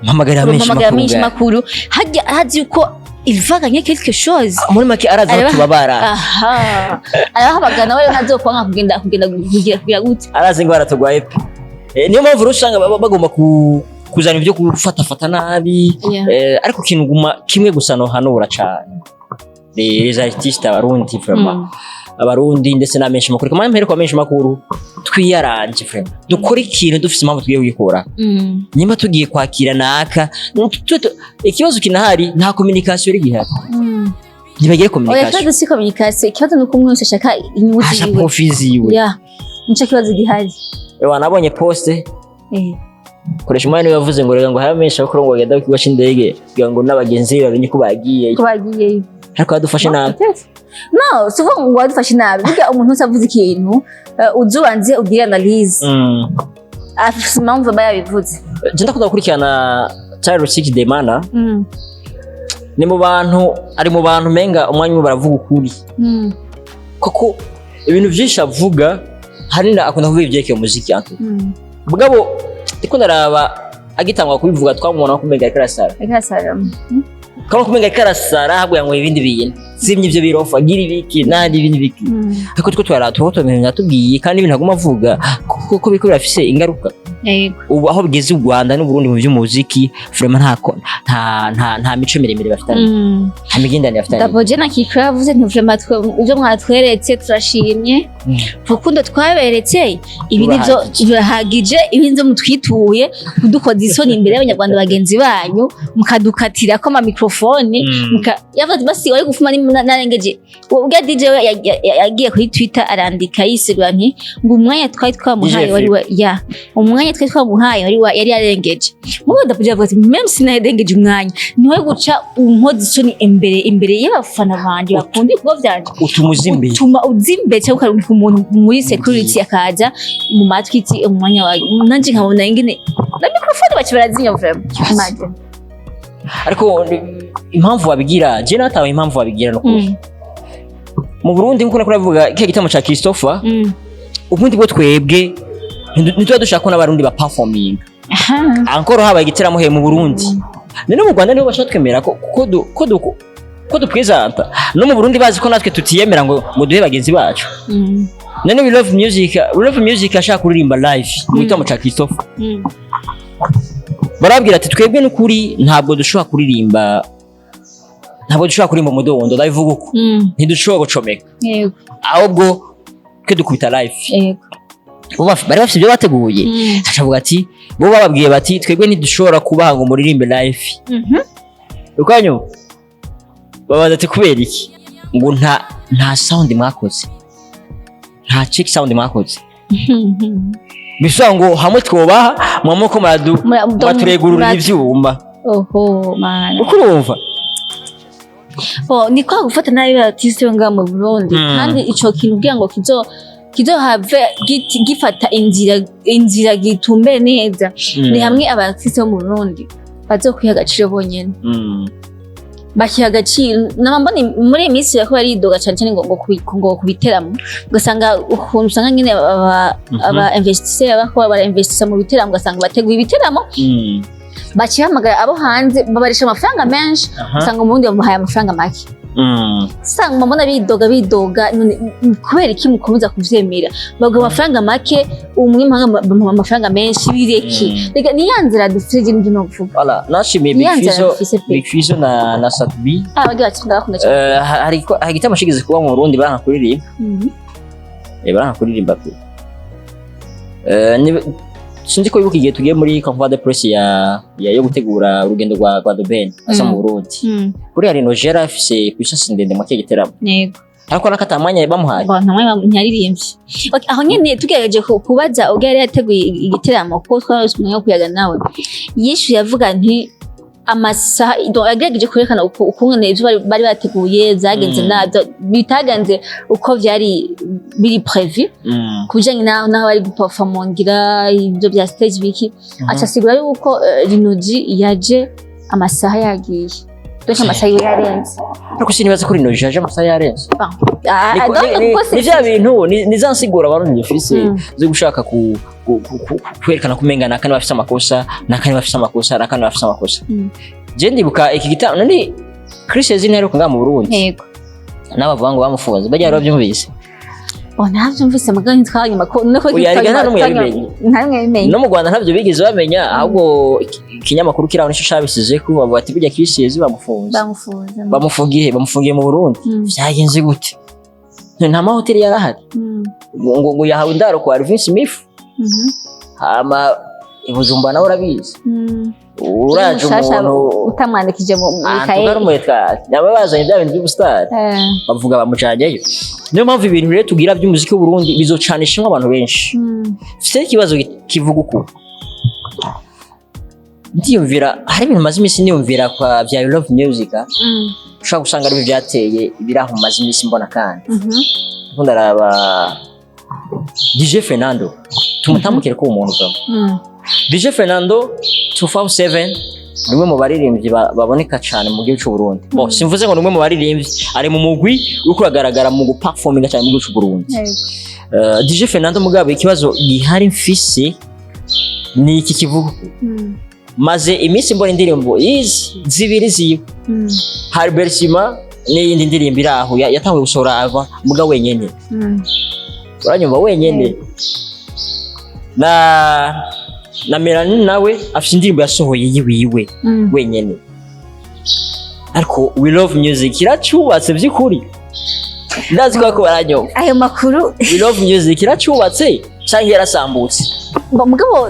mpamagarira menshi mpamagara menshi makuru. Makuru hajya hazi yuko Il va gagner quelque chose. Muri make arazi aho tubabara. Aha, arabahamagara nawe ntazokwanga kugenda kugira gute. Arazi ingwara turwaye pe. Niyo mpamvu rero usanga baba bagomba kuzana ibyo gufatafata nabi. Ariko ikintu guma kimwe gusa nohanura cane les artistes abarundi, vraiment, abarundi ndetse n'amenshi makuru, kamwe mpere kwa menshi makuru, twiyaranje vraiment, dukore ikintu dufise impamvu tugiye kugikora. Nyuma tugiye kwakira naka, ikibazo kinahari, nta communication iri gihari. Ntibagire Oya, communication. ikibazo si communication, ikibazo ni uko umwe wese ashaka inyungu Asha ziwe. Profit ziwe. Yeah, nico kibazo gihari. Ewa, nabonye poste koresha umwanya, niwe yavuze ngo reka ngo habe menshi abakuru ngo bagenda ku kibuga c'indege kugira ngo n'abagenzi be bamenye ko bagiye. Ko bagiyeyo. Ariko badufashe nabi. No, si ukuvuga ngo wadufashe nabi. Burya umuntu wese avuze ikintu, uze ubanze ugire analyse. Afise impamvu aba yabivuze. Je ndakunda gukurikirana Tyler Six Demana. Ni mu bantu, ari mu bantu menga umwanya umwe baravuga ukuri, koko ibintu byinshi avuga hanini akunda kuvuga ibyerekeye umuziki antu. Mugabo ndiko ndaraba agitangwa kubivuga, twamubona ko umenga ariko arasara. Ariko arasara. Kama kumenga ariko arasara, ahubwo yanyweye ibindi bintu, zimye ivyo birofa, agira ibiki nandi ibindi biki. Ariko two twara tuba tumenya tubwiye kandi ibintu aguma avuga kuko biriko birafise ingaruka. Ubu aho bigeze u Rwanda n'Uburundi mu by'umuziki, vraiment nta mico miremire bafitanye, nta migenderanire bafitanye. Double J na Kikra yavuze nti vraiment ibyo mwatweretse turashimye, urukundo twaberetse ibi nivyo. Rurahagije. Birahagije. Ibi nivyo mutwituye kudukoza isoni imbere y'abanyarwanda bagenzi banyu, mukadukatira ko ama microphone. Yavuze ati basi wari gufuma narengeje ubwo DJ we yagiye kuri Twitter arandika yisigura nti ngo umwanya twari twamuhaye DJ wari wa ya umwanya twari twamuhaye wari wa yari yarengeje. Mugo Double J avuga ati même sinarengeje umwanya, niwe guca unkoza isoni imbere y'abafana banje bakunda ibikorwa vyanje. Utuma uza imbere. Utuma uza imbere cyangwa ukarungika umuntu muri security akaza mu matwi iti umwanya wawe, nanje nkabona ingene na microphone baca barazinya vraiment. Imagine. Ariko impamvu wabigira, je natawe impamvu wabigira no mu Burundi, nkuko nakora bivuga kiya gitamo ca Christopher, ubundi bwo twebwe ntituba dushaka ko n'abarundi ba performing. Encore habaye igiteramo he mu Burundi, none mu Rwanda nibo bashaka twemera ko dupresenta no mu Burundi, bazi ko natwe tutiyemera ngo duhe bagenzi bacu. None We Love Music ashaka kuririmba live mu gitamo ca Christopher, barabwira ati twebwe n'ukuri ntabwo dushobora kuririmba umudondo, ndabivuga uko, ntidushobora gucomeka, ahubwo twe dukubita live. Bo bari bafite ibyo bateguye. Acavuga ati bo bababwiye bati twebwe ntidushobora kubaha ngo muririmbe live. Ukanyo babaza ati kubera iki? Ngo nta sound mwakoze, nta check sound mwakoze, bisaba ngo hamwe twobaha mwamoko maradu muraturegurura ivyuma. Oho mana. Uko urumva. Oh, ni kwa gufata nabi artiste ngaha mu Burundi. Kandi ico kintu kugira ngo kizohave gifata inzira gitumbere neza, ni hamwe aba artiste bo mu Burundi bazokwiha agaciro bonyene, bakiha agaciro. Nama mbona muri iyi minsi bariko baridoga cane cane ngo kubiteramo, ugasanga ukuntu usanga nyene aba investisseur bako bara investissa mu biteramo, ugasanga bateguye ibiteramo, bacihamagara abo hanze babarisha amafaranga menshi, usanga umurundi bamuhaye amafaranga make. Usanga mbona bidoga none kubera iki mukomeza kuvyemera baguha amafaranga make, umunyamahanga bamuha amafaranga menshi? Bireke. Reka ni ya nzira dufise, je nivyo novuga. Voilà, nashimiye Ni Big ya nzira Fizzo. dufise pe. Big Fizzo na Sat-B. Ah, bagiye bati ndabakunda cyane. Hari igitaramo kigeze kuba mu Burundi baranka kuririmba. Baranka kuririmba pe. Sinzi ko wibuka igihe tugiye muri conférence de presse ya yo gutegura urugendo rwa The Ben asa mu Burundi. Kuri hari Nogera afise puissance ndende mu kihe giteramo. Ariko nakata mwanya bamuhaye. Bon, nta mwanya ntiyaririmbye. Okay, aho nyene tugerageje kubaza ubwo yari yateguye igiteramo, ko twarose umwanya wo kuyaga nawe, yishuye avuga nti amasaha, donc yagerageje kwerekana ukungene ivyo bari bateguye vyagenze, nabyo bitagenze uko vyari biri prévu ku bijanye naho bari guperformingira ibyo bya stage biki. Aca asigura yuko Rinoji yaje amasaha yagiye, donc amasaha yiwe yarenze. Ariko sinibaza ko Rinoji yaje amasaha yarenze. Bon. Ah, donc kuko Ni vya bintu ni za nsiguro abarundi dufise zo gushaka kwerekana ko umenga nakane bafise amakosa, nakane bafise amakosa, nakane bafise amakosa. Je ndibuka iki gitabo nani Chris Eazy ntiheruka ngaha mu Burundi. N'abavuga ngo bamufunze bajya babyumvise. Oh, ntavyumvise, mugabo ntitwabonye amakuru none ko. Oya, erega nta n'umwe yabimenye. Nta n'umwe yabimenye. No mu Rwanda ntabyo bigeze bamenya, ahubwo ikinyamakuru kiri aho nicyo cabisize ko bavuga ati burya Chris Eazy bamufunze. Bamufunze. Bamufungiye, bamufungiye mu Burundi. Vyagenze gute? Nta mahoteli yarahari. Ngo yahawe indaro kwa Alvin Smith. Hama i Bujumbura nawe urabizi. Uraje Mushasha umuntu utamwandikije mu ikaye. Tukarumweka nabo bazanye bya bintu by'ubusitari. Bavuga bamujanyeyo. Niyo mpamvu ibintu rero tugira by'umuziki w'u Burundi bizocanishimwo abantu benshi. Mfite ikibazo kivuga uku: ndiyumvira hari ibintu maze iminsi niyumvira kwa vya Love Music. Ushobora gusanga aribyo byateye ibiraho maze iminsi mbona. Kandi ndiko ndaraba DJ Fernando, tumutambukire ko uwo muntu vamo. DJ Fernando 257 ni umwe mu baririmbyi baboneka cyane mu gihugu cy'u Burundi. Bon, simvuze ngo ni umwe mu baririmbyi, ari mu mugwi uriko uragaragara mu guperforminga cyane mu gihugu cy'u Burundi. DJ Fernando, mugabo ikibazo gihari mfise ni iki kivuga: maze iminsi mbona indirimbo izi zibiri ziwe, Harbert Sima n'iyindi ndirimbo iri aho yatanguye gusohora ava muga wenyene. Uranyumva? Wenyene. Na Melanie nawe afite indirimbo yasohoye yiwiwe wenyene. Ariko We Love Music iracubatse by'ukuri? Ndazi ko baranyumva. Ayo makuru. We Love Music iracubatse cyangwa yarasambutse? Ngo mugabo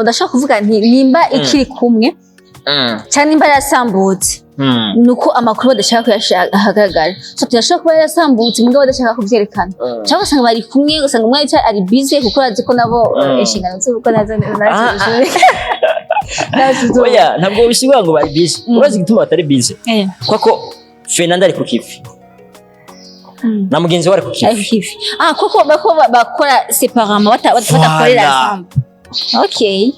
ndashaka kuvuga nti nimba ikiri kumwe cyangwa nimba yarasambutse, nuko amakuru badashaka kuyashira ahagaragara. So turashobora kuba yarasambutse, mugabo badashaka kuvyerekana, cyangwa ugasanga bari kumwe, ugasanga umwe aricaye ari busy, kuko azi ko nabo inshingano z'ubukwe nazo nazo. Oya, ntabwo bisigura ngo bari busy. Urazi igituma batari busy? Kuko Fernando ari ku kivi na mugenzi we ari ku ari kivi. Ku kivi. Ah, koko bako bakora séparément, badakorera Voilà. ensemble, okay.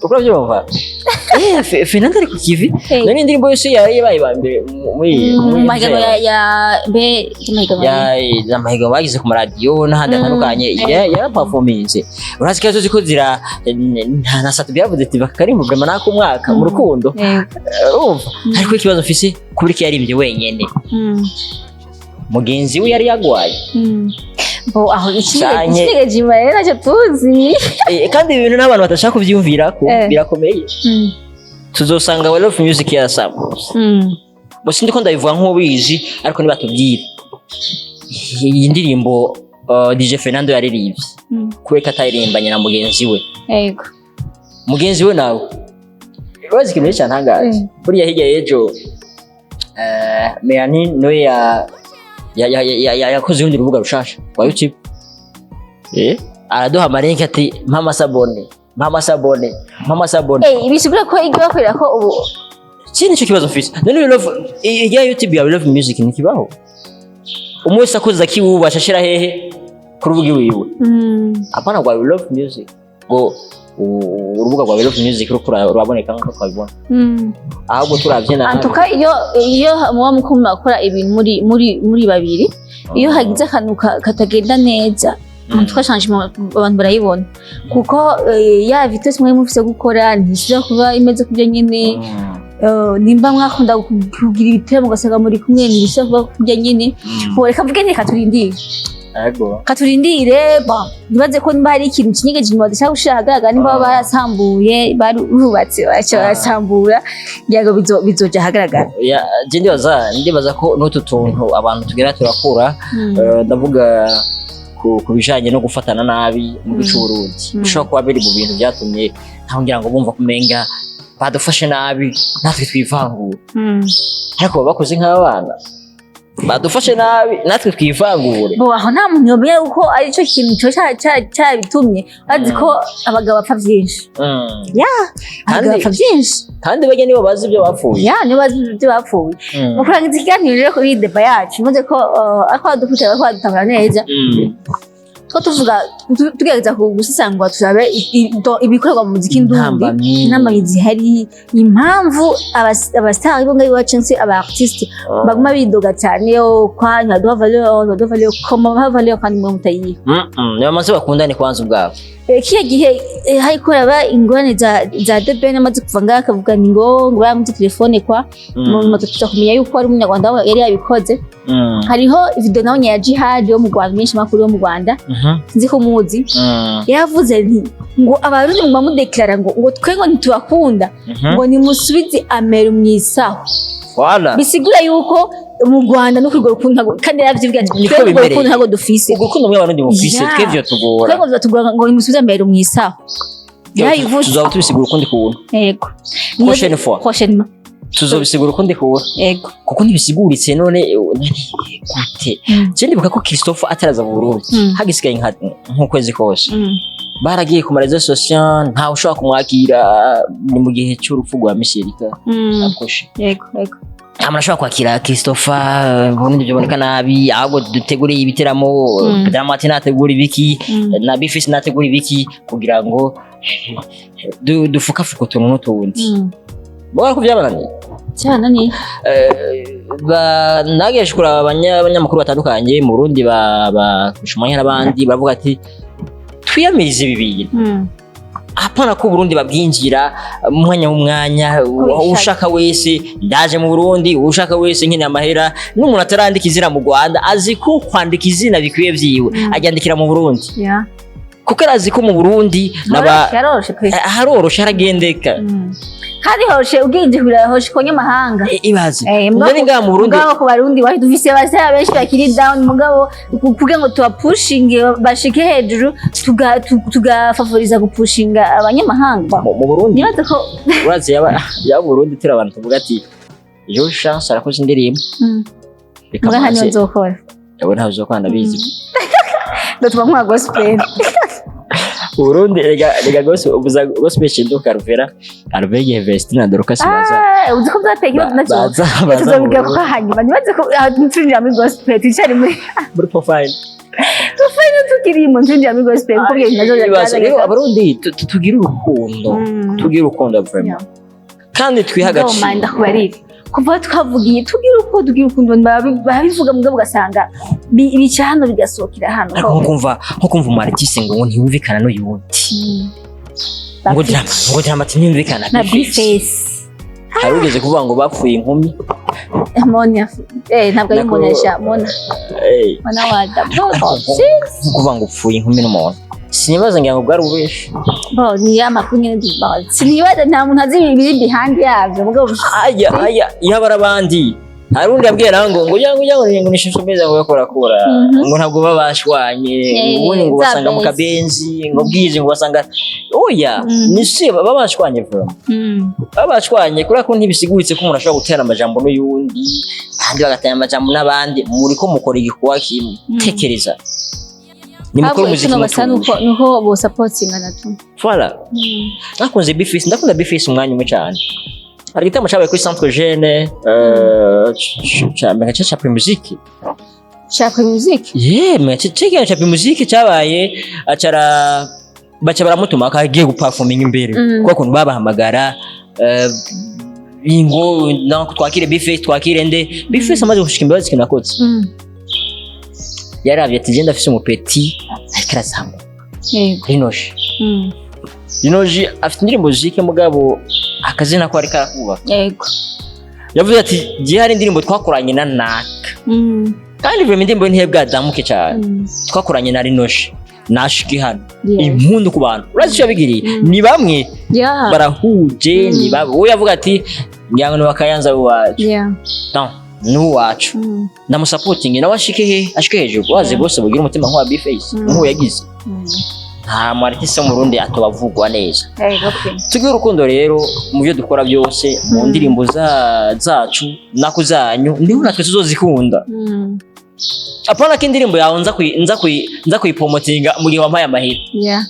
Uko urabyumva, Fernando ari ku kivi. None indirimbo yose yari yabaye ba mbere muri mu muri mahiganwa ya be y'amahiganwa. Ya amahiganwa bagize ku maradiyo n'ahandi hatandukanye, yaraperforminze. Urazi ko ziko zira na Sat-B yavuze ati bakarimbo vraiment n'akumwaka mu rukundo. Urumva, ariko ikibazo mfise, kubera ko yaririmbye wenyene, mugenzi we yari yagwaye. Bo aho Canke- ikirege jima rero nacyo tuzi. Kandi ibi bintu n'abantu badashaka kuvyumvira ko birakomeye. Tuzosanga We Love Music yarasambutse. Bo sindi ko ndabivuga nk'ubizi, ariko nibatubwire iyi ndirimbo DJ Fernando yaririmbye, kubera ko atayirimbanye na mugenzi we. Mugenzi we nawe, urazi ikintu cyantangaje? Buriya hirya y'ejo Melanie niwe yakoze urundi rubuga rushasha rwa YouTube, araduha amalinki ati mpa s'abonner, mpa s'abonner, mpa s'abonner. Bisigura ko ibyo bakorera ko ubu. Iki nicyo kibazo mfise. None We Love iya YouTube ya We Love Music ntikibaho? Umwe wese akoze akiwubasha ashira hehe ku rubuga iwiwe, apana rwa We Love Music. Ngo urubuga rwa We Love Music ruko ruraboneka nk'uko twabibona, ahubwo turavye nabi. Antuka iyo muba mukuma gukora ibintu muri babiri, iyo hagize akantu katagenda neza, antuka changement abantu barayibona, kuko ya vitesse mwari mufise gukora ntishobora kuba imeze kurya nyene. Nimba mwakunda kugira ibiteramo, ugasanga muri kumwe, ntibishobora kuba kurya nyene. Bo reka mvuge nti reka turindire. Katurindire. Ba ntibaze ko nimba hari ikintu kinyegeje inyuma badashaka gushira ahagaragara, nimba baba barasambuye, barubatse baca barasambura, ngira ngo bizoja ahagaragara. Ya, je ndibaza ko n'utu tuntu abantu tugera turakura, ndavuga ku bijanye no gufatana nabi mu gice Burundi, bishobora kuba biri mu bintu byatumye ntaho ngira ngo bumva kumenga badufashe nabi natwe twivangura. Ariko baba bakoze nk'abana, badufashe nabi natwe twivangure. Bo aho nta muntu yomenya yuko aricyo kintu cyo cyabitumye. Bazi ko abagabo bapfa byinshi. Ya, abagabo bapfa byinshi. Kandi bajya nibo bazi ibyo bapfuye. Ya, nibo bazi ibyo bapfuye. Mu kurangiza ikiganiro rero, kuri iyi débat yacu maze ko ariko badukurikira, bariko badutahura neza, two tuvuga tugerageza gusesangura turabe ibikorwa mu muziki ndundi, Intambamyi. intambamyi zihari, impamvu abasitari bo ngaho iwacu nse aba artiste baguma bidoga cyane yo kwa ntibaduha valeur, ntibaduha valeur, koma baha valeur kandi mwe mutayiha. Nibamaze bakundane kwanza ubwabo. Kiya gihe hariko haraba ingorane za The Ben, amaze kuva ngaha akavuga ni ngo baramuze telefone kwa mu nyuma tuza kumenya yuko ari umunyarwanda we yari yabikoze. Hariho video nawe ya Jihad yo mu Rwanda, menshi makuru yo mu Rwanda, sinzi ko muzi. Yavuze nti ngo Abarundi muguma mudeklara ngo twe ngo ntitubakunda, ngo nimusubize ameru mwisaho. Voilà. Bisigura yuko mu Rwanda no kurwo rukundo kandi yaravyivuga ati Niko twe urwo bimereye. rukundo ntabwo dufise. Ubwo rukundo mwe Abarundi mufise, Ya. twebwe tugora. Twe ngo vyotugora ngo nimusubize ameru mwisaho, yarabivuze. Tuzaba tubisigura ukundi kuntu. Yego. Prochaine fois. Prochainement. Tuzobisigura ukundi kuntu. Yego. Kuko ntibisiguritse none gute? Je ndibuka ko Christophe ataraza mu Burundi, hagisigaye nk'ukwezi kose, baragiye ku ma réseaux sociaux, ntawe ushobora kumwakira. Ni mu gihe cy'urupfu rwa Misirika akoshe. yego yego Nta muntu ashobora kwakira Christopher, Burundi byoboneka nabi, ahubwo dutegure ibiteramo. Dramati nategura ibiki, na Bifisi nategura ibiki, kugira ngo dufukafuka utuntu n'utundi. Bora ko byabananiye. Cyane ni Nageje kuraba abanyamakuru batandukanye mu Burundi ba Shumanya n'abandi, baravuga ati twiyamirize ibi bintu. Hapana ko Burundi babwinjira umwanya w'umwanya. Uko Ushaka wese ndaje mu Burundi, ushaka wese nkeneye amahera. N'umuntu atarandika izina mu Rwanda azi ko kwandika izina bikwiye vyiwe, aryandikira mu Burundi, kuko arazi ko mu Burundi naba Yaroroshe pe. Haroroshe, haragendeka. Kandi horoshe ubwinji birahoshe ku banyamahanga. Ibaze Mugabo nari ngaha mu Burundi. Mugabo ku Barundi wacu dufise abasaya benshi bakiri down, mugabo kugira ngo tubapushinge bashike hejuru, tugafavoriza gupushinga abanyamahanga. Mu Burundi Nibaza ko urazi yaba Burundi turi abantu tuvuga ati Joe Chance arakoze indirimbo, reka Muga hano manze nzokora. Yawe ntawe uzokora, ndabizi. Ndotuma nkora gospel. Burundi rega gospel, gospel shinduka Alvera Alvera igihe Vestina Dorcas baza. Ah, uzi ko byateye ikibazo nacyo. Baza mu Tuzobiga Burundi. ko hanyuma nibaze ko ah, twinjira muri gospel twicare muri muri profile. Tukirimo twinjira muri gospel kuko ibyo navyo Ibibazo rero Abarundi tugire urukundo, tugire urukundo vraiment, kandi twiha Mugabo agaciro. manda kubarira kuva aho twavugiye tugira uko tugira urukundo, babivuga mugabo ugasanga bica hano bigasohokera hano. Ariko nko kumva umu artiste ngo ntiyumvikana n'uyundi, ngo drama, ngo drama ati ntiyumvikana na B-Face. Bface. Hari ugeze kuvuga ngo bapfuye inkumi. Monia, ntabwo ari Monia sha Mona. Mona wada. Ariko nko kuvuga ngo upfuye inkumi n'umuntu, sinibaza, ngira ngo bwari ububeshi. Bo ni ya makuru nyene dubaza, sinibaza, nta muntu azi ibiri behind yavyo mugabo. Aya aya yaba ari abandi, hari undi yabwiye nawe ngo ngo ni shusho meza ngo yakorakora, ngo ntabwo baba bashwanye, ubundi ngo za basanga mu benzi. Kabenzi ngo bwije ngo basanga oya, ni se baba bashwanye vuba, baba bashwanye kubera ko ntibisiguritse ko umuntu ashobora gutera amajambo n'uyundi, abandi bagatera amajambo n'abandi muri ko mukora igikorwa kimwe. Tekereza nimukora Ahubwo umuziki icyo nobasaba mutuje. nuko bosapotingana tu. Voilà. Nakunze Bface, ndakunda Bface umwanya umwe cyane. Hari igitaramo cyabaye kuri Centre Jeune ca mbere ca Primusic. Shaka music. Yeah, mais cya ca Primusic cyabaye, acara baca baramutuma akagiye guperforming imbere, kuko kuntu babahamagara ingo donc twakire Bface, twakire nde. Bface amaze gushika imbere ikintu nakoze, yaravye ati genda afise umupeti ariko arazamuka. Rinoje. Rinoje afite indirimbo zike, mugabo akazina ko ariko arakubaka. Yavuze ati gihe hari indirimbo twakoranye na naka, kandi vraiment indirimbo ntiyebwadamuke cyane, twakoranye na Rinoje nashiki hano, impundu ku bantu. Urazi icyo yabigiriye? Ni bamwe barahuje, ni bamwe. Uwo yavuga ati ngira ngo ni bakayanza wacu, non, ni uwacu, ndamusapotinge nawe ashike he, ashike hejuru. Waze bose bugira umutima nk'uwa Bface, nk'uwo yagize. Nta mu artiste wo mu Burundi atobavugwa neza. Yego pe. Tugire urukundo rero mu byo dukora byose, mu ndirimbo zacu nako zanyu, niho natwe tuzozikunda. Apana ko indirimbo yawe nza kuyipromotinga mu gihe wampaye amahera.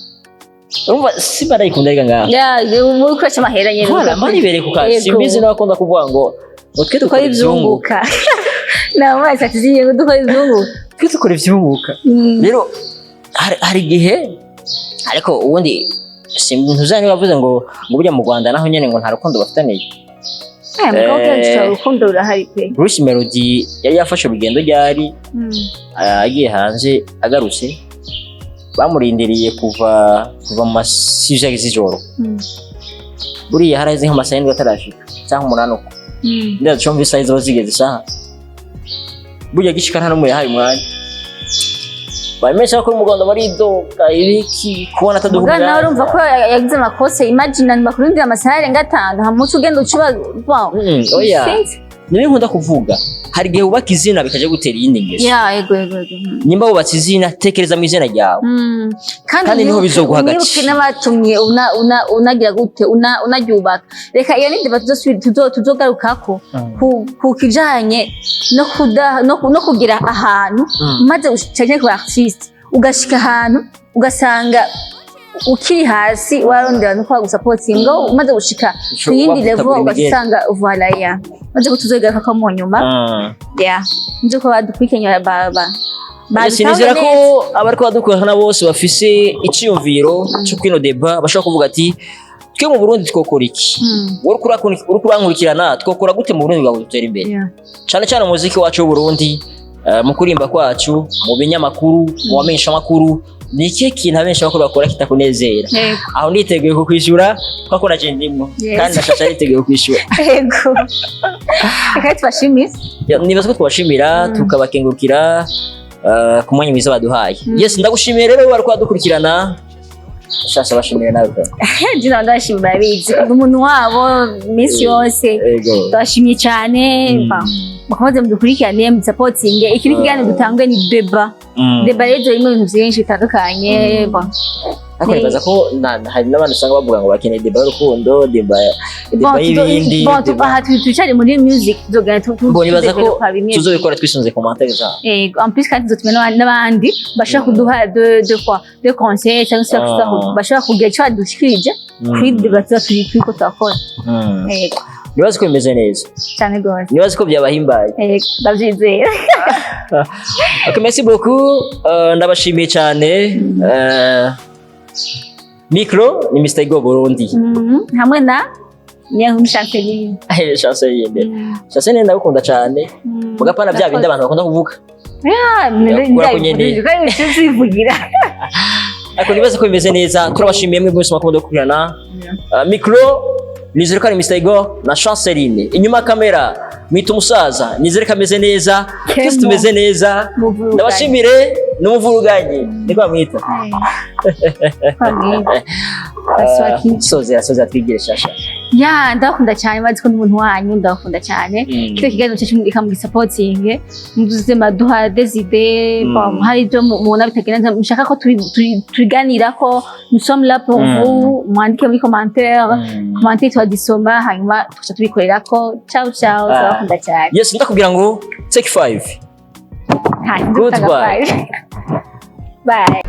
Urumva si barayikunda ariko ngaha. Yeah, muri ukoresha amahera nyene. Voilà, mba nibereye ku kazi. Simbizi n'abakunda kuvuga ngo twe dukora dukora ivyunguka. ivyunguka. Na mwese ati ngo dukora ivyunguka. Twe dukora ivyunguka. Rero hari igihe, ariko ubundi ntuzanye bavuze ngo burya mu Rwanda naho nyene ngo nta rukundo bafitaniye. Mugabo kenshi urukundo rurahari pe. Bruce Melody yari yafashe urugendo ryari, agiye hanze agarutse. Bamurindiriye kuva mu masije z'ijoro. Buriya haraheze nk'amasaha 7 atarashika cyangwa 8 uko. Ndaza cumva isaha ziba zigeze isaha burya gishika nta n'umwe yahaye umwanya. Bamenyesha ko umugondo baridoga ibiki kubona ataduha Muga nawe umwanya. urumva ko yagize amakosa. Imagine bakurindira amasaha arenga 5 hamuca ugenda ucuba wow. Oya. Sinzi. Niyo nkunda kuvuga, hari igihe wubaka izina bikaja gutera iyindi ngeso. Ya, yego. Nimba wubatse izina, tekereza mu izina ryawe. Kandi Kandi niho bizoguha unibuke agaciro. n'abatumye unagira gute unaryubaka. Reka iyo ni débat tuzogarukako ku kijanye no kuda no kugira ahantu maze cyane ku artiste ugashika ahantu ugasanga ukiri hasi warondera no kwa gusapotinga, umaze gushika ku yindi level Wavuta buri migeri. ugasanga voilà, ya maze ko tuzogaruka mu nyuma. Ya, nzi ko badukurikiranye ba Sinizera babitaho ko neza. abariko badukurikirana bose bafise iciyumviro cyo kwino débat, bashobora kuvuga ati twe mu Burundi twokora iki? Wowe uriko urankurikirana, twokora gute mu Burundi kugira ngo dutere imbere? Cane cane umuziki wacu w'Uburundi, mu kurimba kwacu mu binyamakuru, mu bamenyeshamakuru, ni ikihe kintu abamenyeshamakuru bakora kitakunezera? Aho niteguye kukwishura kuko naje ndimwo. Kandi nashasha niteguye kukwishura. Yego, reka tubashimire. Ya, nibaza ko twabashimira tukabakengurukira ku mwanya mwiza baduhaye. Yes, ndagushimiye rero bariko badukurikirana. Shasha, bashimire nawe pe. Jina ndabashimira, barabizi ndi umuntu wabo iminsi yose. Ndabashimiye cyane. Mukomeze mudukurikirane, musapotinge iki ni ikiganiro dutangwe, ni débat. Débat rero irimo ibintu byinshi bitandukanye. Bon. Ariko nibaza ko hari n'abantu usanga bavuga ngo bakeneye débat y'urukundo, débat Bon, y'ibindi. Bon, aha turi muri music, tuzogenda Bon, nibaza ko tudevelopa bimwe. tuzobikora twisunze commentaire zabo. Yego, en plus kandi tuzotumira n'abandi bashobora kuduha de quoi de conseils cyangwa se bashobora kugira icyo badushikirije kuri débat tuba turiko turakora. Yego. Nibaza ko bimeze neza. Cyane rwose. Nibaza ko byabahimbaye. Yego, ndabyizera. Ok, merci beaucoup. Ndabashimiye cyane. Micro ni Mr. Igo Burundi. Hamwe na Niyankuru Chanceline. Chanceline. Chanceline ndagukunda cyane. Mugapana bya bindi abantu bakunda kuvuga. Ah, Kubera ko nyene- tuzivugira. Ariko nibaza ko bimeze neza. Turabashimiye mwe mwese mwakunda gukurikirana. Micro nizere ko ari Mr. Igo na Chanceline. Inyuma ya kamera mwita umusaza. Nizere ko ameze neza. Twese Kemo. tumeze neza. Muvuruganyi. Ndabashimire n'umuvuruganyi. Niko bamwita. Baswaki. Sozera, sozera twigire shasha. Ya, ndabakunda cyane, bazi ko ndi umuntu wanyu, ndabakunda cyane. Kino kiganiro cyacu reka mugisapotinge, muduze maduha des idées. Bon, hari ibyo mubona bitagenda neza mushaka ko tubiganirako, nous sommes là pour vous. Mwandike muri commentaire, commentaire turadisoma hanyuma tugaca tubikorerako. Ciao ciao. Turabakunda cyane. Yes, ndakubwira ngo take five. Nta, Goodbye. Bye.